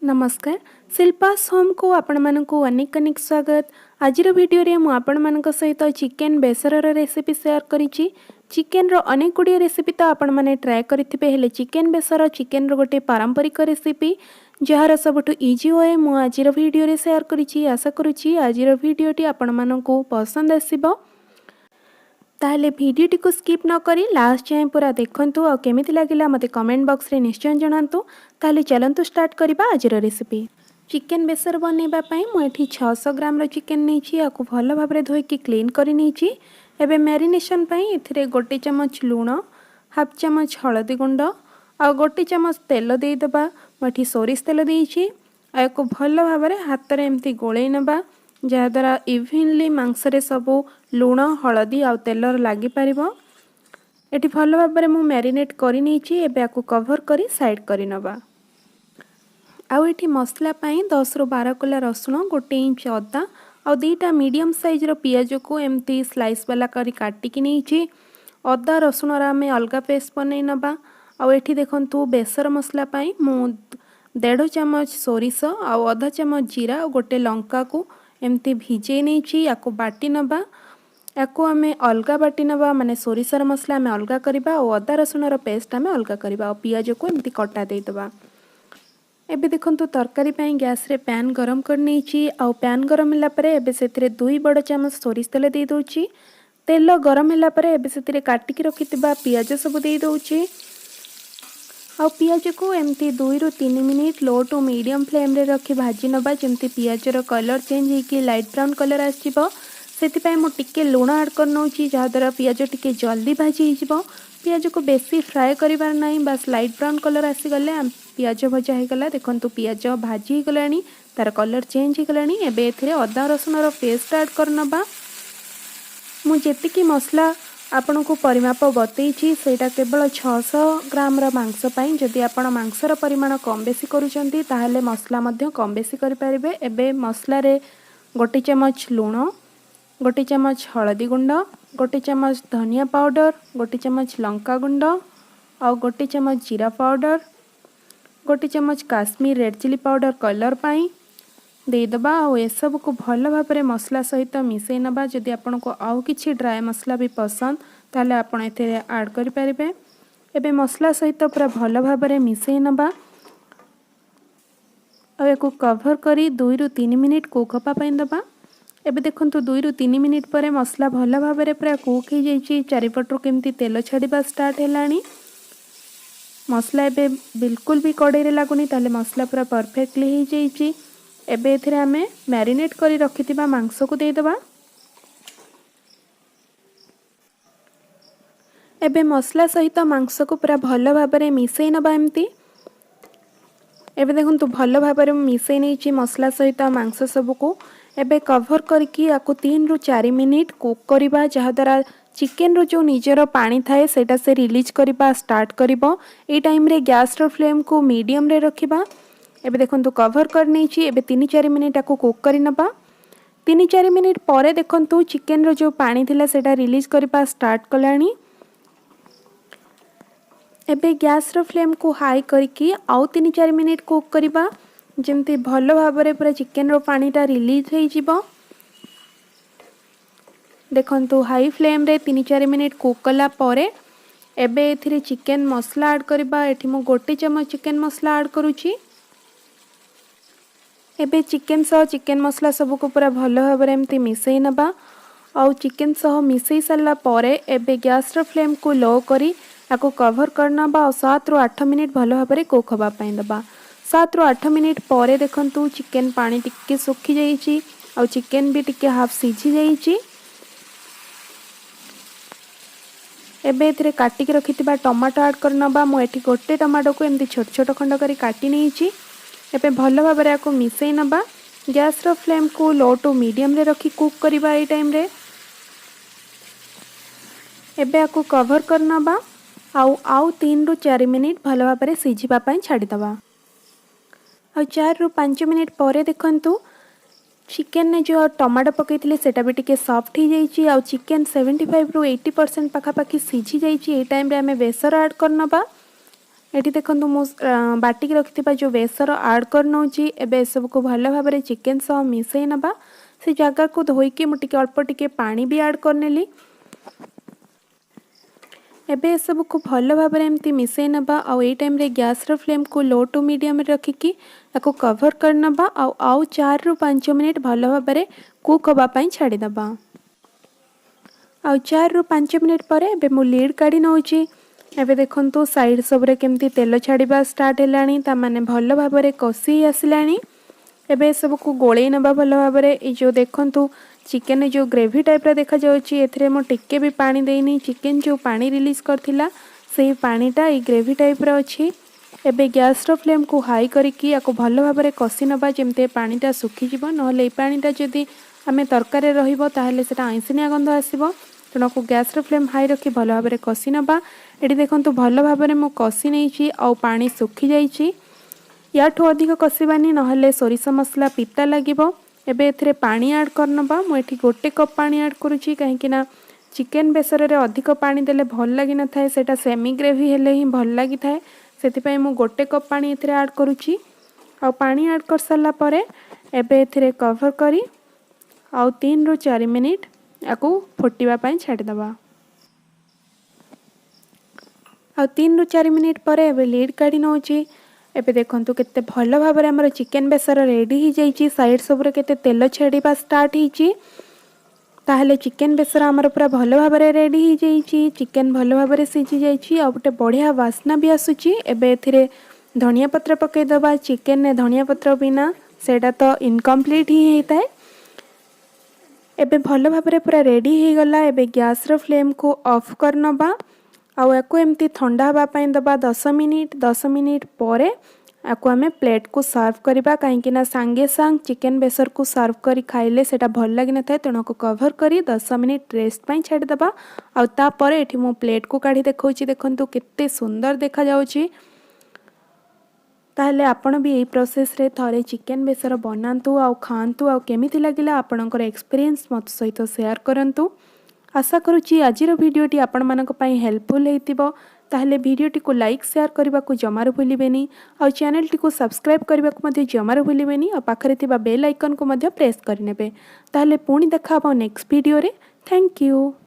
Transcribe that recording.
ନମସ୍କାର, ଶିଳ୍ପାସ୍ ହୋମ୍କୁ ଆପଣମାନଙ୍କୁ ଅନେକ ଅନେକ ସ୍ୱାଗତ। ଆଜିର ଭିଡ଼ିଓରେ ମୁଁ ଆପଣମାନଙ୍କ ସହିତ ଚିକେନ୍ ବେସରର ରେସିପି ସେୟାର କରିଛି। ଚିକେନ୍ର ଅନେକ ଗୁଡ଼ିଏ ରେସିପି ତ ଆପଣମାନେ ଟ୍ରାଏ କରିଥିବେ, ହେଲେ ଚିକେନ୍ ବେସର ଚିକେନ୍ର ଗୋଟେ ପାରମ୍ପରିକ ରେସିପି, ଯାହାର ସବୁଠୁ ଇଜି we ମୁଁ ଆଜିର ଭିଡ଼ିଓରେ ସେୟାର କରିଛି। ଆଶା କରୁଛି ଆଜିର ଭିଡ଼ିଓଟି ଆପଣମାନଙ୍କୁ ପସନ୍ଦ ଆସିବ। ତାହେଲେ ଭିଡ଼ିଓଟିକୁ ସ୍କିପ୍ ନ କରି ଲାଷ୍ଟ ଯାଏଁ ପୁରା ଦେଖନ୍ତୁ ଆଉ କେମିତି ଲାଗିଲା ମୋତେ କମେଣ୍ଟ ବକ୍ସରେ ନିଶ୍ଚୟ ଜଣାନ୍ତୁ। ତାହେଲେ ଚାଲନ୍ତୁ ଷ୍ଟାର୍ଟ କରିବା ଆଜିର ରେସିପି। ଚିକେନ୍ ବେସର ବନେଇବା ପାଇଁ ମୁଁ ଏଠି 600 ଗ୍ରାମର ଚିକେନ୍ ନେଇଛି। ୟାକୁ ଭଲ ଭାବରେ ଧୋଇକି କ୍ଲିନ୍ କରି ନେଇଛି। ଏବେ ମ୍ୟାରିନେସନ୍ ପାଇଁ ଏଥିରେ 1 ଚାମଚ ଲୁଣ, ହାଫ୍ ଚାମଚ ହଳଦୀ ଗୁଣ୍ଡ ଆଉ 1 ଚାମଚ ତେଲ ଦେଇଦେବା। ମୁଁ ଏଠି ସୋରିଷ ତେଲ ଦେଇଛି। ଆଉ ୟାକୁ ଭଲ ଭାବରେ ହାତରେ ଏମିତି ଗୋଳେଇ ନେବା, ଯାହାଦ୍ୱାରା ଇଭିନଲି ମାଂସରେ ସବୁ ଲୁଣ, ହଳଦୀ ଆଉ ତେଲର ଲାଗିପାରିବ। ଏଠି ଭଲ ଭାବରେ ମୁଁ ମ୍ୟାରିନେଟ୍ କରିନେଇଛି। ଏବେ ୟାକୁ କଭର୍ କରି ସାଇଡ଼୍ କରିନେବା। ଆଉ ଏଠି ମସଲା ପାଇଁ 10ରୁ 12 କୋଲା ରସୁଣ, 1 ଇଞ୍ଚ ଅଦା ଆଉ 2ଟା ମିଡ଼ିୟମ୍ ସାଇଜ୍ର ପିଆଜକୁ ଏମିତି ସ୍ଲାଇସ୍ ବାଲା କରି କାଟିକି ନେଇଛି। ଅଦା ରସୁଣର ଆମେ ଅଲଗା ପେଷ୍ଟ ବନେଇ ନେବା। ଆଉ ଏଠି ଦେଖନ୍ତୁ, ବେସର ମସଲା ପାଇଁ ମୁଁ ଦେଢ଼ ଚାମଚ ସୋରିଷ ଆଉ ଅଧା ଚାମଚ ଜିରା ଆଉ ଗୋଟେ ଲଙ୍କାକୁ ଏମିତି ଭିଜେଇ ନେଇଛି। ୟାକୁ ବାଟି ନେବା। ୟାକୁ ଆମେ ଅଲଗା ବାଟି ନେବା, ମାନେ ସୋରିଷର ମସଲା ଆମେ ଅଲଗା କରିବା ଆଉ ଅଦା ରସୁଣର ପେଷ୍ଟ ଆମେ ଅଲଗା କରିବା ଆଉ ପିଆଜକୁ ଏମିତି କଟା ଦେଇଦେବା। ଏବେ ଦେଖନ୍ତୁ, ତରକାରୀ ପାଇଁ ଗ୍ୟାସ୍ରେ ପ୍ୟାନ୍ ଗରମ କରିନେଇଛି। ଆଉ ପ୍ୟାନ୍ ଗରମ ହେଲା ପରେ ଏବେ ସେଥିରେ 2 ବଡ଼ ଚାମଚ ସୋରିଷ ତେଲ ଦେଇଦେଉଛି। ତେଲ ଗରମ ହେଲା ପରେ ଏବେ ସେଥିରେ କାଟିକି ରଖିଥିବା ପିଆଜ ସବୁ ଦେଇଦେଉଛି। ଆଉ ପିଆଜକୁ ଏମିତି 2ରୁ 3 ମିନିଟ୍ ଲୋ ଟୁ ମିଡ଼ିୟମ୍ ଫ୍ଲେମ୍ରେ ରଖି ଭାଜି ନେବା, ଯେମିତି ପିଆଜର କଲର୍ ଚେଞ୍ଜ ହେଇକି ଲାଇଟ୍ ବ୍ରାଉନ୍ କଲର୍ ଆସିଯିବ। ସେଥିପାଇଁ ମୁଁ ଟିକେ ଲୁଣ ଆଡ଼୍ କରିନେଉଛି, ଯାହାଦ୍ୱାରା ପିଆଜ ଟିକେ ଜଲ୍ଦି ଭାଜି ହେଇଯିବ। ପିଆଜକୁ ବେଶୀ ଫ୍ରାଏ କରିବାର ନାହିଁ, ବାସ୍ ଲାଇଟ୍ ବ୍ରାଉନ୍ କଲର୍ ଆସିଗଲେ ପିଆଜ ଭଜା ହେଇଗଲା। ଦେଖନ୍ତୁ, ପିଆଜ ଭାଜି ହେଇଗଲାଣି, ତାର କଲର୍ ଚେଞ୍ଜ ହେଇଗଲାଣି। ଏବେ ଏଥିରେ ଅଦା ରସୁଣର ପେଷ୍ଟ ଆଡ଼୍ କରିନେବା। ମୁଁ ଯେତିକି ମସଲା ଆପଣଙ୍କୁ ପରିମାପ ବତେଇଛି, ସେଇଟା କେବଳ 600 ଗ୍ରାମର ମାଂସ ପାଇଁ। ଯଦି ଆପଣ ମାଂସର ପରିମାଣ କମ୍ ବେଶୀ କରୁଛନ୍ତି, ତାହେଲେ ମସଲା ମଧ୍ୟ କମ୍ ବେଶୀ କରିପାରିବେ। ଏବେ ମସଲାରେ 1 ଚାମଚ ଲୁଣ, 1 ଚାମଚ ହଳଦୀ ଗୁଣ୍ଡ, 1 ଚାମଚ ଧନିଆ ପାଉଡ଼ର, 1 ଚାମଚ ଲଙ୍କା ଗୁଣ୍ଡ ଆଉ 1 ଚାମଚ ଜିରା ପାଉଡ଼ର, 1 ଚାମଚ Kashmir red chilli powder colour ପାଇଁ ଦେଇଦେବା। ଆଉ ଏସବୁକୁ ଭଲ ଭାବରେ ମସଲା ସହିତ ମିଶାଇ ନେବା। ଯଦି ଆପଣଙ୍କୁ ଆଉ କିଛି ଡ୍ରାଏ ମସଲା ବି ପସନ୍ଦ, ତାହେଲେ ଆପଣ ଏଥିରେ ଆଡ଼୍ କରିପାରିବେ। ଏବେ ମସଲା ସହିତ ପୁରା ଭଲ ଭାବରେ ମିଶାଇ ନେବା ଆଉ ୟାକୁ କଭର୍ କରି 2ରୁ 3 ମିନିଟ୍ କୁକ୍ ହେବା ପାଇଁ ଦେବା। ଏବେ ଦେଖନ୍ତୁ, 2ରୁ 3 ମିନିଟ୍ ପରେ ମସଲା ଭଲ ଭାବରେ ପୁରା କୁକ୍ ହେଇଯାଇଛି। ଚାରିପଟରୁ କେମିତି ତେଲ ଛାଡ଼ିବା ଷ୍ଟାର୍ଟ ହେଲାଣି। ମସଲା ଏବେ ବିଲକୁଲ ବି କଡ଼େଇରେ ଲାଗୁନି, ତାହେଲେ ମସଲା ପୁରା ପରଫେକ୍ଟଲି ହେଇଯାଇଛି। ଏବେ ଏଥିରେ ଆମେ ମ୍ୟାରିନେଟ୍ କରି ରଖିଥିବା ମାଂସକୁ ଦେଇଦେବା। ଏବେ ମସଲା ସହିତ ମାଂସକୁ ପୁରା ଭଲ ଭାବରେ ମିଶାଇ ନେବା ଏମିତି। ଏବେ ଦେଖନ୍ତୁ, ଭଲ ଭାବରେ ମୁଁ ମିଶାଇ ନେଇଛି ମସଲା ସହିତ ମାଂସ ସବୁକୁ। ଏବେ କଭର୍ କରିକି ୟାକୁ 3ରୁ 4 ମିନିଟ୍ କୁକ୍ କରିବା, ଯାହାଦ୍ୱାରା ଚିକେନର ଯେଉଁ ନିଜର ପାଣି ଥାଏ, ସେଇଟା ସେ ରିଲିଜ୍ କରିବା ଷ୍ଟାର୍ଟ କରିବ। ଏଇ ଟାଇମ୍ରେ ଗ୍ୟାସ୍ର ଫ୍ଲେମ୍କୁ ମିଡ଼ିୟମ୍ରେ ରଖିବା। ଏବେ ଦେଖନ୍ତୁ, କଭର୍ କରିନେଇଛି। ଏବେ 3-4 ମିନିଟ୍ ଆକୁ କୁକ୍ କରିନେବା। 3-4 ମିନିଟ୍ ପରେ ଦେଖନ୍ତୁ, ଚିକେନର ଯେଉଁ ପାଣି ଥିଲା, ସେଇଟା ରିଲିଜ୍ କରିବା ଷ୍ଟାର୍ଟ କଲାଣି। ଏବେ ଗ୍ୟାସ୍ର ଫ୍ଲେମ୍କୁ ହାଇ କରିକି ଆଉ 3-4 ମିନିଟ୍ କୁକ୍ କରିବା, ଯେମିତି ଭଲ ଭାବରେ ପୁରା ଚିକେନର ପାଣିଟା ରିଲିଜ୍ ହେଇଯିବ। ଦେଖନ୍ତୁ, ହାଇ ଫ୍ଲେମ୍ରେ 3-4 ମିନିଟ୍ କୁକ୍ କଲା ପରେ ଏବେ ଏଥିରେ ଚିକେନ୍ ମସଲା ଆଡ଼୍ କରିବା। ଏଠି ମୁଁ 1 ଚାମଚ ଚିକେନ୍ ମସଲା ଆଡ଼୍ କରୁଛି। ଏବେ ଚିକେନ୍ ସହ ଚିକେନ୍ ମସଲା ସବୁକୁ ପୁରା ଭଲ ଭାବରେ ଏମିତି ମିଶାଇ ନେବା। ଆଉ ଚିକେନ୍ ସହ ମିଶାଇ ସାରିଲା ପରେ ଏବେ ଗ୍ୟାସ୍ର ଫ୍ଲେମ୍କୁ ଲୋ କରି ତାକୁ କଭର୍ କରିନେବା ଆଉ 7ରୁ 8 ମିନିଟ୍ ଭଲ ଭାବରେ କୁକ୍ ହେବା ପାଇଁ ଦେବା। 7ରୁ 8 ମିନିଟ୍ ପରେ ଦେଖନ୍ତୁ, ଚିକେନ୍ ପାଣି ଟିକେ ଶୁଖିଯାଇଛି ଆଉ ଚିକେନ୍ ବି ଟିକେ ହାଫ୍ ସିଝି ଯାଇଛି। ଏବେ ଏଥିରେ କାଟିକି ରଖିଥିବା ଟମାଟୋ ଆଡ଼୍ କରିନେବା। ମୁଁ ଏଠି ଗୋଟେ ଟମାଟୋକୁ ଏମିତି ଛୋଟ ଛୋଟ ଖଣ୍ଡ କରି କାଟି ନେଇଛି। ଏବେ ଭଲ ଭାବରେ ୟାକୁ ମିଶାଇ ନେବା। ଗ୍ୟାସ୍ର ଫ୍ଲେମ୍କୁ ଲୋ ଟୁ ମିଡ଼ିୟମ୍ରେ ରଖି କୁକ୍ କରିବା ଏଇ ଟାଇମ୍ରେ। ଏବେ ୟାକୁ କଭର୍ କରିନେବା ଆଉ ଆଉ 3ରୁ 4 ମିନିଟ୍ ଭଲ ଭାବରେ ସିଝିବା ପାଇଁ ଛାଡ଼ିଦେବା। ଆଉ 4ରୁ 5 ମିନିଟ୍ ପରେ ଦେଖନ୍ତୁ, ଚିକେନରେ ଯେଉଁ ଟମାଟୋ ପକାଇଥିଲି, ସେଇଟା ବି ଟିକେ ସଫ୍ଟ ହେଇଯାଇଛି ଆଉ ଚିକେନ୍ 75ରୁ 80% ପାଖାପାଖି ସିଝି ଯାଇଛି। ଏଇ ଟାଇମ୍ରେ ଆମେ ବେସର ଆଡ଼୍ କରିନେବା। ଏଠି ଦେଖନ୍ତୁ, ମୁଁ ବାଟିକି ରଖିଥିବା ଯେଉଁ ବେସର ଆଡ଼୍ କରିନେଉଛି। ଏବେ ଏସବୁକୁ ଭଲ ଭାବରେ ଚିକେନ୍ ସହ ମିଶାଇ ନେବା। ସେ ଜାଗାକୁ ଧୋଇକି ମୁଁ ଟିକେ ଅଳ୍ପ ଟିକେ ପାଣି ବି ଆଡ଼୍ କରିନେଲି। ଏବେ ଏସବୁକୁ ଭଲ ଭାବରେ ଏମିତି ମିଶାଇ ନେବା ଆଉ ଏଇ ଟାଇମ୍ରେ ଗ୍ୟାସ୍ର ଫ୍ଲେମ୍କୁ ଲୋ ଟୁ ମିଡ଼ିୟମ୍ରେ ରଖିକି ତାକୁ କଭର୍ କରିନେବା ଆଉ 4ରୁ 5 ମିନିଟ୍ ଭଲ ଭାବରେ କୁକ୍ ହେବା ପାଇଁ ଛାଡ଼ିଦେବା। ଆଉ 4ରୁ 5 ମିନିଟ୍ ପରେ ଏବେ ମୁଁ ଲିଡ଼୍ କାଢ଼ି ନେଉଛି। ଏବେ ଦେଖନ୍ତୁ, ସାଇଡ଼୍ ସବୁରେ କେମିତି ତେଲ ଛାଡ଼ିବା ଷ୍ଟାର୍ଟ ହେଲାଣି, ତାମାନେ ଭଲ ଭାବରେ କଷି ଆସିଲାଣି। ଏବେ ଏସବୁକୁ ଗୋଳେଇ ନେବା ଭଲ ଭାବରେ। ଏଇ ଯେଉଁ ଦେଖନ୍ତୁ, ଚିକେନ୍ ଯେଉଁ ଗ୍ରେଭି ଟାଇପ୍ର ଦେଖାଯାଉଛି, ଏଥିରେ ମୁଁ ଟିକେ ବି ପାଣି ଦେଇନି। ଚିକେନ୍ ଯେଉଁ ପାଣି ରିଲିଜ୍ କରିଥିଲା, ସେଇ ପାଣିଟା ଏଇ ଗ୍ରେଭି ଟାଇପ୍ର ଅଛି। ଏବେ ଗ୍ୟାସ୍ର ଫ୍ଲେମ୍କୁ ହାଇ କରିକି ୟାକୁ ଭଲ ଭାବରେ କଷି ନେବା, ଯେମିତି ପାଣିଟା ଶୁଖିଯିବ। ନହେଲେ ଏଇ ପାଣିଟା ଯଦି ଆମେ ତରକାରୀରେ ରହିବ, ତାହେଲେ ସେଇଟା ଆଇଁସିନିଆ ଗନ୍ଧ ଆସିବ। ତେଣୁ ଗ୍ୟାସ୍ର ଫ୍ଲେମ୍ ହାଇ ରଖି ଭଲ ଭାବରେ କଷି ନେବା। ଏଠି ଦେଖନ୍ତୁ, ଭଲ ଭାବରେ ମୁଁ କଷି ନେଇଛି ଆଉ ପାଣି ଶୁଖିଯାଇଛି। ୟାଠୁ ଅଧିକ କଷିବାନି, ନହେଲେ ସୋରିଷ ମସଲା ପିତା ଲାଗିବ। ଏବେ ଏଥିରେ ପାଣି ଆଡ଼୍ କରିନେବା। ମୁଁ ଏଠି ଗୋଟେ କପ୍ ପାଣି ଆଡ଼୍ କରୁଛି, କାହିଁକିନା ଚିକେନ୍ ବେସରରେ ଅଧିକ ପାଣି ଦେଲେ ଭଲ ଲାଗିନଥାଏ। ସେଇଟା ସେମି ଗ୍ରେଭି ହେଲେ ହିଁ ଭଲ ଲାଗିଥାଏ। ସେଥିପାଇଁ ମୁଁ ଗୋଟେ କପ୍ ପାଣି ଏଥିରେ ଆଡ଼୍ କରୁଛି। ଆଉ ପାଣି ଆଡ଼୍ କରିସାରିଲା ପରେ ଏବେ ଏଥିରେ କଭର୍ କରି ଆଉ 3ରୁ 4 ମିନିଟ୍ ୟାକୁ ଫୁଟିବା ପାଇଁ ଛାଡ଼ିଦେବା। ଆଉ 3ରୁ 4 ମିନିଟ୍ ପରେ ଏବେ ଲିଡ଼୍ କାଢ଼ି ନେଉଛି। ଏବେ ଦେଖନ୍ତୁ, କେତେ ଭଲ ଭାବରେ ଆମର ଚିକେନ୍ ବେସର ରେଡ଼ି ହେଇଯାଇଛି। ସାଇଡ଼୍ ସବୁରେ କେତେ ତେଲ ଛାଡ଼ିବା ଷ୍ଟାର୍ଟ ହେଇଛି। ତାହେଲେ ଚିକେନ୍ ବେସର ଆମର ପୁରା ଭଲ ଭାବରେ ରେଡ଼ି ହେଇଯାଇଛି। ଚିକେନ୍ ଭଲ ଭାବରେ ସିଝି ଯାଇଛି ଆଉ ଗୋଟେ ବଢ଼ିଆ ବାସ୍ନା ବି ଆସୁଛି। ଏବେ ଏଥିରେ ଧନିଆ ପତ୍ର ପକାଇଦେବା। ଚିକେନରେ ଧନିଆ ପତ୍ର ବିନା ସେଇଟା ତ ଇନକମ୍ପ୍ଲିଟ୍ ହିଁ ହେଇଥାଏ। ଏବେ ଭଲ ଭାବରେ ପୁରା ରେଡ଼ି ହେଇଗଲା। ଏବେ ଗ୍ୟାସ୍ର ଫ୍ଲେମ୍କୁ ଅଫ୍ କରିନେବା ଆଉ ୟାକୁ ଏମିତି ଥଣ୍ଡା ହେବା ପାଇଁ ଦେବା 10 ମିନିଟ୍। 10 ମିନିଟ୍ ପରେ ୟାକୁ ଆମେ ପ୍ଲେଟ୍କୁ ସର୍ଭ କରିବା, କାହିଁକିନା ସାଙ୍ଗେ ସାଙ୍ଗେ ଚିକେନ୍ ବେସରକୁ ସର୍ଭ କରି ଖାଇଲେ ସେଇଟା ଭଲ ଲାଗିନଥାଏ। ତେଣୁ ୟାକୁ କଭର୍ କରି 10 ମିନିଟ୍ ରେଷ୍ଟ ପାଇଁ ଛାଡ଼ିଦେବା। ଆଉ ତାପରେ ଏଠି ମୁଁ ପ୍ଲେଟ୍କୁ କାଢ଼ି ଦେଖାଉଛି। ଦେଖନ୍ତୁ, କେତେ ସୁନ୍ଦର ଦେଖାଯାଉଛି। ତାହେଲେ ଆପଣ ବି ଏଇ ପ୍ରୋସେସ୍ରେ ଥରେ ଚିକେନ୍ ବେସର ବନାନ୍ତୁ ଆଉ ଖାଆନ୍ତୁ ଆଉ କେମିତି ଲାଗିଲା ଆପଣଙ୍କର ଏକ୍ସପିରିଏନ୍ସ ମୋତେ ସହିତ ସେୟାର କରନ୍ତୁ। ଆଶା କରୁଛି ଆଜିର ଭିଡ଼ିଓଟି ଆପଣମାନଙ୍କ ପାଇଁ ହେଲ୍ପଫୁଲ୍ ହେଇଥିବ। ତାହେଲେ ଭିଡ଼ିଓଟିକୁ ଲାଇକ୍, ସେୟାର କରିବାକୁ ଜମାରୁ ଭୁଲିବେନି ଆଉ ଚ୍ୟାନେଲଟିକୁ ସବସ୍କ୍ରାଇବ୍ କରିବାକୁ ମଧ୍ୟ ଜମାରୁ ଭୁଲିବେନି ଆଉ ପାଖରେ ଥିବା ବେଲ୍ ଆଇକନ୍କୁ ମଧ୍ୟ ପ୍ରେସ୍ କରିନେବେ। ତାହେଲେ ପୁଣି ଦେଖା ହେବ ନେକ୍ସଟ ଭିଡ଼ିଓରେ। Thank you.